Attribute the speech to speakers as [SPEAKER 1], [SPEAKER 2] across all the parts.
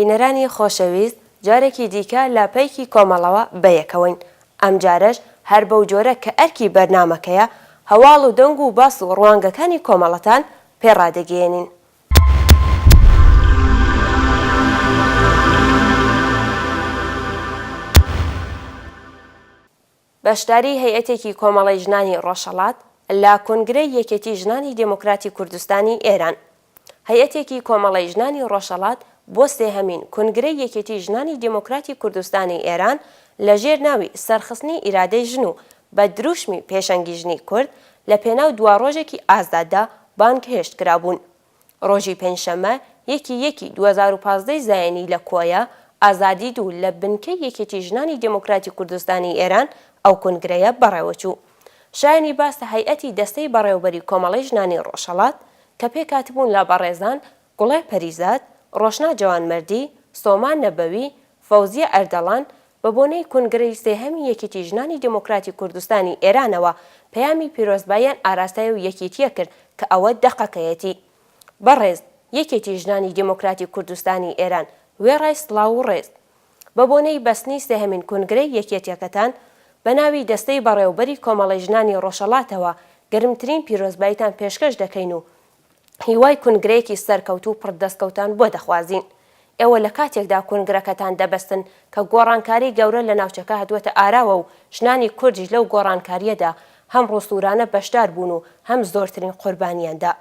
[SPEAKER 1] بینەرانی خۆشەویست جارێکی دیکە لە پەیکی کۆمەڵەوە بەیەکەوەین، ئەمجارەش هەر بەو جۆرە کە ئەرکی بەرنامەکەیە هەواڵ و دەنگ و باس و ڕوانگەکانی کۆمەڵەتان پێ ڕادەگەیەنین. بەشداری هەیئەتێکی کۆمەڵەی ژنانی ڕۆژهەڵات لە کۆنگرەی یەکێتی ژنانی دێموکراتی کوردستانی ئێران. هەیئەتێکی کۆمەڵەی ژنانی ڕۆژهەڵات بۆ سێهەمین کونگرەی یەکێتی ژنانی دێموکراتی کوردستانی ئێران لە ژێر ناوی سەرخستنی ئیرادەی ژن و بە دروشمی پێشەنگی ژنی کورد لە پێناو دواڕۆژێکی ئازاددا بانگهێشت کرابوون. ڕۆژی پێنجشەممە یەکی یەکی 2015 ی زایینی لە کۆیە، ئازادی دوو، لە بنکەی یەکێتی ژنانی دێموکراتی کوردستانی ئێران ئەو کونگرەیە بەڕێوەچوو. شایانی باسە هەیئەتی دەستەی بەڕێوەبەری کۆمەڵەی ژنانی ڕۆژهەڵات کە پێکهاتبوون لە بەڕێزان گوڵێ پەریزاد، ڕۆشنا جەوانمەردی، سۆما نەبەوی، فەوزیە ئەردەڵان، بە بۆنەی کونگرەی سێهەمی یەکێتی ژنانی دێمۆکراتی کوردستانی ئێرانەوە پەیامی پیرۆزباییان ئاراستەی ئەو یەکێتییە کرد کە ئەوە دەقەکەیەتی. بەڕێز، یەکێتی ژنانی دێمۆکراتی کوردستانی ئێران، وێڕای سڵاو و ڕێز. بە بۆنەی بەستنی سێهەمین کونگرەی یەکێتیەکەتان، بە ناوی دەستەی بەڕێوەبەری کۆمەڵەی ژنانی ڕۆژهەڵاتەوە گەرمترین پیرۆزباییتان پێشکەش دەکەین و هیوای کونگرەیەکی سەرکەوتوو و پڕ دەستکەوتان بۆ دەخوازین. ئێوە لە کاتێکدا کونگرەکەتان دەبەستن کە گۆڕانکاری گەورە لە ناوچەکە هاتووەتە ئاراوە و ژنانی کوردیش لەو گۆڕانکارییەدا هەم ڕووسوورانە بەشدار بوون و هەم زۆرترین قوربانییان دا.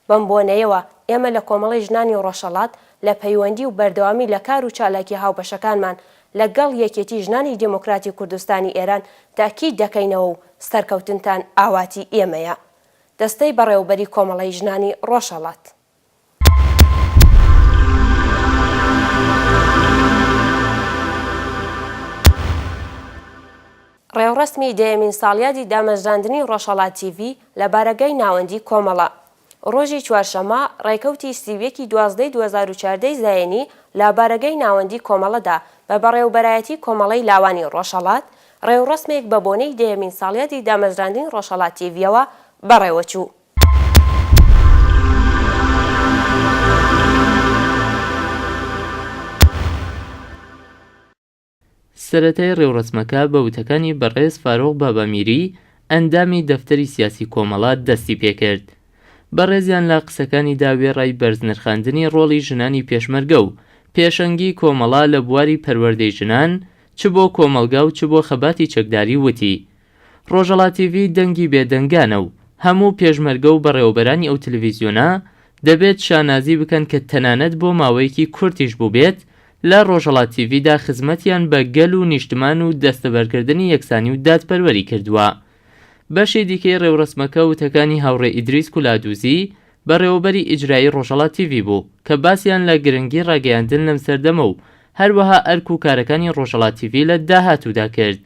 [SPEAKER 1] بەم بۆنەیەوە ئێمە لە کۆمەڵەی ژنانی ڕۆژهەڵات لە پەیوەندی و بەردەوامی لە کار و چالاکیە هاوبەشەکانمان لە گەڵ یەکێتی ژنانی دێمۆکراتی کوردستانی ئێران تەئکید دەکەینەوە و سەرکەوتنتان ئاواتی ئێمەیە. دەستەی بەڕێوەبەری کۆمەڵەی ژنانی ڕۆژهەڵات. ڕێوڕەسمی دەیەمین ساڵیادی دامەزراندنی ڕۆژهەڵات تیڤی لە بارەگای ناوەندی کۆمەڵە ڕۆژی چوارشەممە ڕێکەوتی 31 ی دوازدەی 2014 ی زایینی لە بارەگای ناوەندی کۆمەڵەدا بە بەڕێوەبەرایەتی کۆمەڵەی لاوانی ڕۆژهەڵات ڕێوڕەسمێک بە بۆنەی دەیەمین ساڵیادی دامەزراندنی ڕۆژهەڵات تیڤییەوە بەڕێوەچوو.
[SPEAKER 2] سەرەتای ڕێوڕەسمەکە بە وتەکانی بەڕێز فاروق بابامیری ئەندامی دەفتەری سیاسی کۆمەڵە دەستی پێکرد. بەڕێزیان لە قسەکانیدا وێڕای بەرزنرخاندنی ڕۆڵی ژنانی پێشمەرگە و پێشەنگی کۆمەڵە لە بواری پەروەردەی ژنان چ بۆ کۆمەڵگا و چ بۆ خەباتی چەکداری وتی ڕۆژهەڵات تیڤی دەنگی بێدەنگانە و هەموو پێشمەرگە و بەڕێوەبەرانی ئەو تلویزیۆنە دەبێت شانازی بکەن کە تەنانەت بۆ ماوەیەکی کورتیش بووبێت لە ڕۆژهەڵات تیڤیدا خزمەتیان بە گەل و نیشتمان و دەستەبەرکردنی یەکسانی و دادپەروەری کردووە. بەشی دیکەی ڕێوڕەسمەکە وتەکانی هاوڕێ ئیدریس کولادوزی، بەڕێوەبەری ئیجرایی ڕۆژهەڵات تیڤی بوو کە باسیان لە گرنگی ڕاگەیاندن لەم سەردەمە و هەروەها ئەرک و کارەکانی ڕۆژهەڵات تیڤی لە داهاتوودا کرد.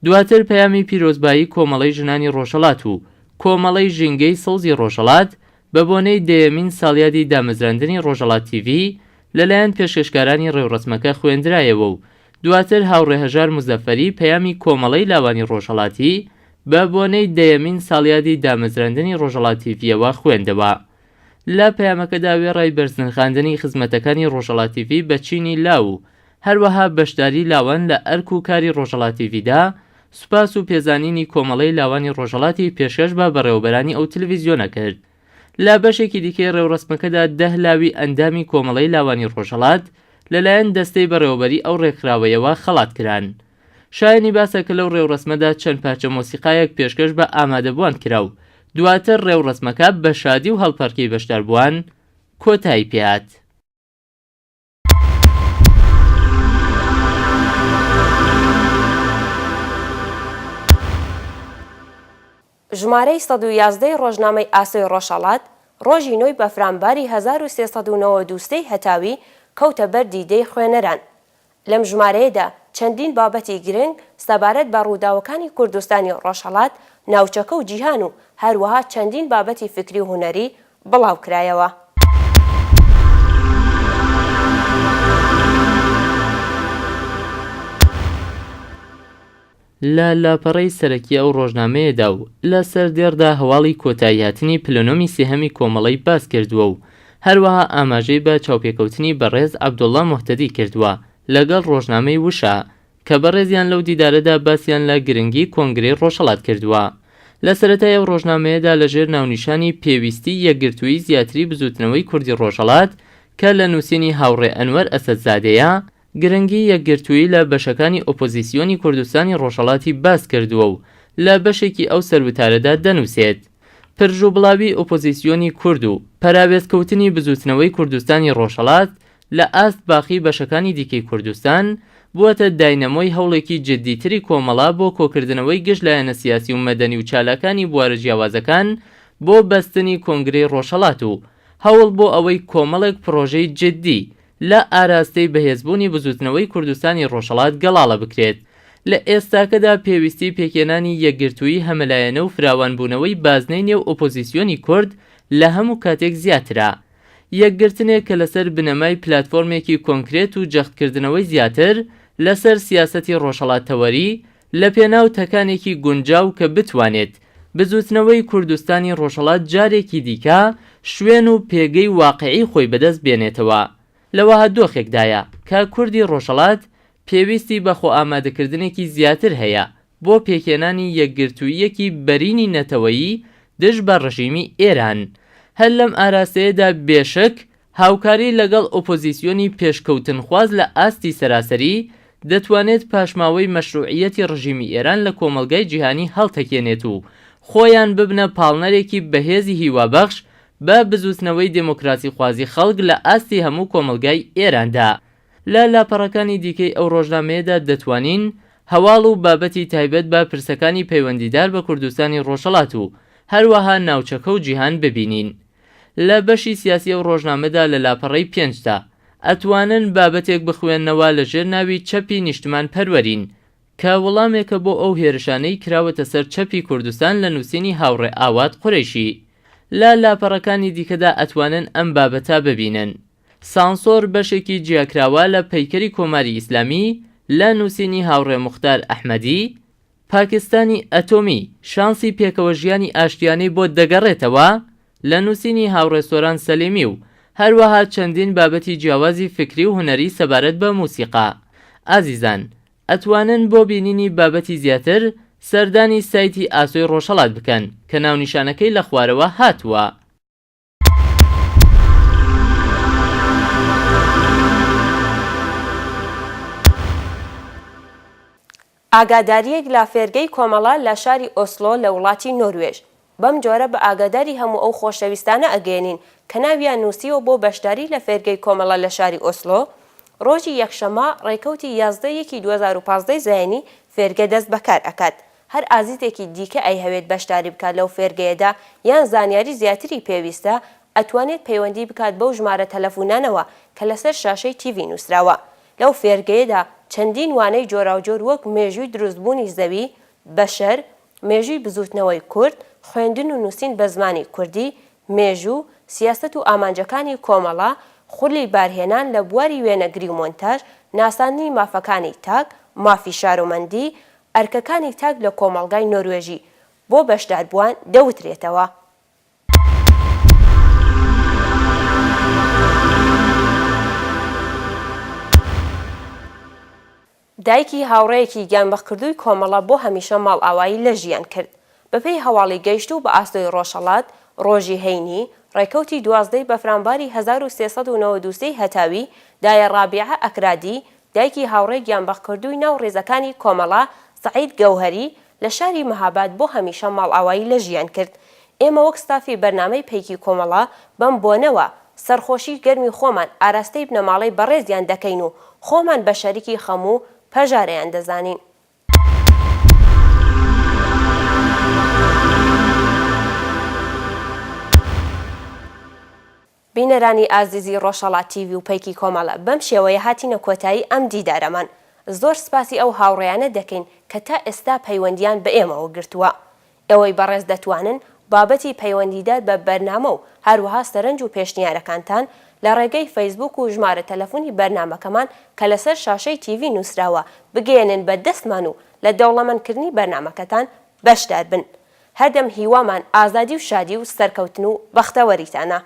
[SPEAKER 2] دواتر پەیامی پیرۆزبایی کۆمەڵەی ژنانی ڕۆژهەڵات و کۆمەڵەی ژینگەی سەوزی ڕۆژهەڵات بە بۆنەی دەیەمین ساڵیادی دامەزراندنی ڕۆژهەڵات تیڤی لەلایەن پێشکەشکارانی ڕێوڕەسمەکە خوێندرایەوە و دواتر هاوڕێ هەژار موزەفەری پەیامی کۆمەڵەی لاوانی ڕۆژهەڵاتی بە بۆنەی دەیەمین ساڵیادی دامەزراندنی ڕۆژهەڵات تیڤییەوە خوێندەوە. لە پەیامەکەدا وێڕای بەرزنرخاندنی خزمەتەکانی ڕۆژهەڵات تیڤی بە چینی لاو و هەروەها بەشداری لاوان لە ئەرک و کاری ڕۆژهەڵات تیڤیدا، سوپاس و پێزانینی کۆمەڵەی لاوانی ڕۆژهەڵاتی پێشکەش بە بەڕێوەبەرانی ئەو تلویزیۆنە کرد. لە بەشێکی دیکەی ڕێوڕەسمەکەدا دە لاوی ئەندامی کۆمەڵەی لاوانی ڕۆژهەڵات لەلایەن دەستەی بەڕێوەبەری ئەو ڕێکخراوەیەوە خەڵات کران. شایەنی باسە کە لەو ڕێوڕەسمەدا چەند پارچە مۆسیقایەک پێشکەش بە ئامادەبووان کرا و دواتر ڕێوڕەسمەکە بە شادی و هەڵپەڕکێی بەشداربووان کۆتایی پێهات.
[SPEAKER 1] ژمارەی 111 ی ڕۆژنامەی ئاسۆی ڕۆژهەڵات، ڕۆژی نۆی بەفرانباری 1393 ی هەتاوی کەوتە بەر دیدەی خوێنەران. لەم ژمارەیەدا چەندین بابەتی گرنگ سەبارەت بە ڕووداوەکانی کوردستانی ڕۆژهەڵات، ناوچەکە و جیهان و هەروەها چەندین بابەتی فیکری و هونەری بڵاوکرایەوە.
[SPEAKER 2] لە لاپەڕەی سەرەکی ئەو ڕۆژنامەیەدا و لە سەردێڕدا هەواڵی کۆتاییهاتنی پلنۆمی سێهەمی کۆمەڵەی باس کردووە و. هەروەها ئاماژەی بە چاوپێکەوتنی بەڕێز عەبدوڵڵا موهتەدی کردووە لەگەڵ ڕۆژنامەی وشە کە بەڕێزیان لەو دیدارەدا باسیان لە گرنگی کۆنگرەی ڕۆژهەڵات کردووە. لە سەرەتای ئەو ڕۆژنامەیەدا لە ژێر ناونیشانی پێویستیی یەکگرتوویی زیاتری بزووتنەوەی کوردی ڕۆژهەڵات کە لە نووسینی هاوڕێ ئەنوەر ئەسەدزادەیە، گرنگی یەکگرتوویی لە بەشەکانی ئۆپۆزیسیۆنی کوردستانی ڕۆژهەڵاتی باس کردووە و لە بەشێکی ئەو سەروتارەدا دەنووسێت، پرژوبڵاویی ئۆپۆزیسیۆنی کورد و پەراوێزکەوتنی بزووتنەوەی کوردستانی ڕۆژهەڵات لە ئاست باقی بەشەکانی دیکەی کوردستان، بووەتە داینەمۆی هەوڵێکی جددیتری کۆمەڵە بۆ کۆکردنەوەی گشت لایەنە سیاسی و مەدەنی و چالاکانی بوارە جیاوازەکان بۆ بەستنی کۆنگرەی ڕۆژهەڵات و هەوڵ بۆ ئەوەی کۆمەڵێک پڕۆژەی جددی لە ئاراستەی بەهێزبوونی بزووتنەوەی کوردستانی ڕۆژهەڵات گەڵاڵە بکرێت. لە ئێستاکەدا پێویستی پێکهێنانی یەکگرتوویی هەمەلایەنە و فراوانبوونەوەی بازنەی نێو ئۆپۆزیسیۆنی کورد لە هەموو کاتێک زیاترە. یەکگرتنێک کە لەسەر بنەمای پلاتفۆرمێکی کۆنکرێت و جەختکردنەوەی زیاتر لەسەر سیاسەتی ڕۆژهەڵاتتەوەری لەپێناو تەکانێکی گونجاو کە بتوانێت بزووتنەوەی کوردستانی ڕۆژهەڵات جارێکی دیکە شوێن و پێگەی واقیعی خۆی بەدەست بێنێتەوە لە وەها دۆخێکدایە کە کوردی ڕۆژهەڵات پێویستی بە خۆئامادەکردنێکی زیاتر هەیە بۆ پێکهێنانی یەکگرتووییەکی بەرینی نەتەوەیی دژ بە ڕژیمی ئێران. هەر لەم ئاراستەیەدا بێ شک هاوکاری لەگەڵ ئۆپۆزیسیۆنی پێشکەوتنخواز لە ئاستی سەراسەری، دەتوانێت پاشماوەی مەشروعییەتی ڕژیمی ئێران لە کۆمەڵگای جیهانی هەڵتەکێنێت و خۆیان ببنە پاڵنەرێکی بەهێزی هیوابەخش بە بزووتنەوەی دێمۆکراسیخوازی خەڵک لە ئاستی هەموو کۆمەڵگای ئێراندا. لە لاپەڕەکانی دیکەی ئەو ڕۆژنامەیەدا دەتوانین هەواڵ و بابەتی تایبەت بە پرسەکانی پەیوەندیدار بە کوردستانی ڕۆژهەڵات و هەروەها ناوچەکە و جیهان ببینین. لە بەشی سیاسی ئەو ڕۆژنامەدا لە لاپەڕەی پێنجدا ئەتوانن بابەتێک بخوێننەوە لە ژێر ناوی چەپی نیشتمان پەروەرین کە وڵامێکە بۆ ئەو هێرشانەی کراوەتە سەر چەپی کوردستان لە نووسینی هاوڕێ ئاوات قورەیشی. لە لاپەڕەکانی دیکەدا ئەتوانن ئەم بابەتە ببینن. سانسۆر بەشێکی جیاکراوە لە پەیکەری کۆماری ئیسلامی لە نووسینی هاوڕێ موختار ئەحمەدی، پاکستانی ئەتۆمی شانسی پێکەوە ژیانی ئاشتیانەی بۆ دەگەڕێتەوە لە نووسینی هاوڕێ سۆران سەلیمی و هەروەها چەندین بابەتی جیاوازی فکری و هونەری سەبارەت بە موسیقا. ئازیزان ئەتوانن بۆ بینینی بابەتی زیاتر سەردانی سایتی ئاسۆی ڕۆژهەڵات بکەن کە ناونیشانەکەی لە خوارەوە هاتووە.
[SPEAKER 1] ئاگادارییەک لە فێرگەی کۆمەڵە لە شاری ئۆسلۆ لە وڵاتی نۆروێژ. بەم جۆرە بە ئاگاداری هەموو ئەو خۆشەویستانە ئەگەیەنین کە ناویان نووسیوە بۆ بەشداری لە فێرگەی کۆمەڵە لە شاری ئۆسلۆ، ڕۆژی یەکشەممە ڕێکەوتی 11 یەکی 2015 زایینی فێرگە دەست بەکار ئەکات. هەر ئازیزێکی دیکە ئەیهەوێت بەشداری بکات لەو فێرگەیەدا یان زانیاری زیاتری پێویستە ئەتوانێت پەیوەندی بکات بەو ژمارە تەلەفونانەوە کە لەسەر شاشەی تیڤی نوسراوە. لەو فێرگەیەدا چەندین وانەی جۆراوجۆر وەک مێژووی دروستبوونی زەوی، بەشەر، مێژووی بزووتنەوەی کورد، خوێندن و نووسین بە زمانی کوردی، مێژوو، سیاسەت و ئامانجەکانی کۆمەڵە، خولی بارهێنان لە بواری وێنەگری و مۆنتاژ، ناساندنی مافەکانی تاک، مافی شارۆمەندی، ئەرکەکانی تاک لە کۆمەڵگای نۆروێژی بۆ بەشداربووان دەوترێتەوە. دایکی هاوڕێیەکی گیانبەختکردووی کۆمەڵە بۆ هەمیشە ماڵئاوایی لە ژیان کرد. بەپێی هەواڵی گەیشتوو بە ئاسۆی ڕۆژهەڵات، ڕۆژی هەینی، ڕێکەوتی 12 ی بەفرانباری 1393 ی هەتاوی، دایە ڕابیعە ئەکرادی، دایکی هاوڕێی گیانبەختکردووی ناو ڕیزەکانی کۆمەڵە، سەعید گەوهەری، لە شاری مەهاباد بۆ هەمیشە ماڵئاوایی لە ژیان کرد. ئێمە وەک ستافی بەرنامەی پەیکی کۆمەڵە بەم بۆنەوە، سەرخۆشی گەرمی خۆمان ئاراستەی بنەماڵەی بەڕێزیان دەکەین و خۆمان بە شەریکی خەم و پەژارەیان دەزانین. بینەرانی ئازیزی ڕۆژهەڵات تیڤی و پەیکی کۆمەڵە بەم شێوەیە هاتینە کۆتایی ئەم دیدارەمان زۆر سپاسی ئەو هاوڕێیانە دەکەین کە تا ئێستا پەیوەندیان بە ئێمەوە گرتووە ئێوەی بەڕێز دەتوانن بابەتی پەیوەندیدار بە بەرنامە و هەروەها سەرنج و پێشنیارەکانتان لە ڕێگەی فەیسبووک و ژمارە تەلەفونی بەرنامەکەمان کە لەسەر شاشەی تیڤی نووسراوە بگەیەنن بە دەستمان و لە دەوڵەمەندکردنی بەرنامەکەتان بەشدار بن. هەردەم هیوامان ئازادی و شادی و سەرکەوتن و بەختەوەریتانە.